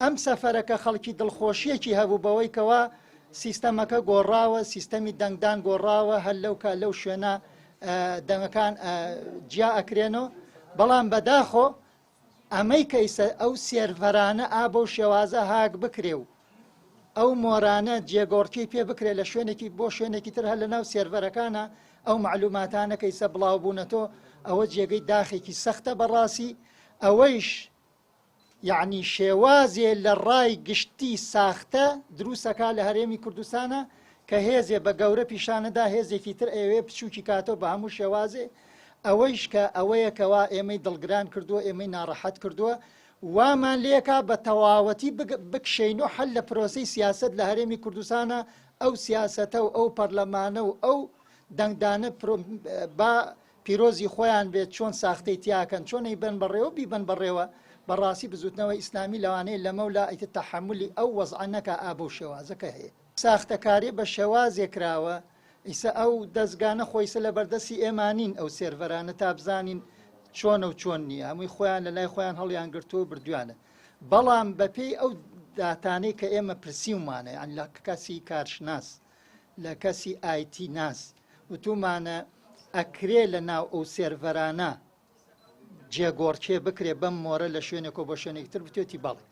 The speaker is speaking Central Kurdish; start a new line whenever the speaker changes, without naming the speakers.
ئەم سەفەرە کە خەڵکی دڵخۆشییەکی هەبوو بەوەی کەوا سیستەمەکە گۆڕاوە، سیستەمی دەنگدان گۆڕاوە، هەر لەو کا لەو شوێنە دەنگەکان جیا ئەکرێنەوە، بەڵام بەداخۆ ئەمەی کە ئیسە ئەو سێرڤەرانە ئا بەو شێوازە هاک بکرێ و ئەو مۆرانە جێگۆڕکێی پێ بکرێ لە شوێنێکی بۆ شوێنێکی تر هەر لە ناو سێرڤەرەکانە ئەو مەعلوماتانە کە ئیسە بڵاو بوونەتەوە ئەوە جێگەی داخێکی سەختە بەڕاستی ئەوەیش یەعنی شێوازێ لە ڕای گشتی ساختە دروستەکا لە هەرێمی کوردستانا کە هێزێ بە گەورە پیشانەدا هێزێکی تر ئەیەوێ بچوکی کاتەوە بە هەموو شێوازێ ئەوەیش کە ئەوەیە کەوا ئێمەی دڵگران کردووە ئێمەی ناڕەحەت کردووە وامان لێکا بە تەواوەتی بکشێین و حەل لە پرۆسەی سیاسەت لە هەرێمی کوردستانا ئەو سیاسەتە و ئەو پەرلەمانە و ئەو دەنگدانە با پیرۆزی خۆیان بێت چۆن ساختەی تیاکەن چۆن ئەیبەن بەڕێوە بیبەن بەڕێوە بەڕاستی بزوتنەوەی ئیسلامی لەوانەیە لەمەولا ئیتر تەحەمولی ئەو وەزعە نەکا ئا بەو شێوازە کە هەیە. ساختەکاری بە شێوازێ کراوە ئیسە ئەو دەزگانە خۆ ئیسە لەبەردەستی ئێمە نین ئەو سێرڤەرانە تا بزانین چۆنە و چۆن نییە هەمووی خۆیان لە لای خۆیان هەڵیان گرتووە و بردویانە بەڵام بەپێی ئەو داتانەی کە ئێمە پرسیومانە یان لە کەسی کارشناس لە کەسی ئایتی ناس وتومانە ئەکرێ لە ناو ئەو سێرڤەرانە جێگۆڕکێ بکرێ بەم مۆرە لە شوێنێکەوە بۆ شوێنێکی تر بتێتی بەڵێ.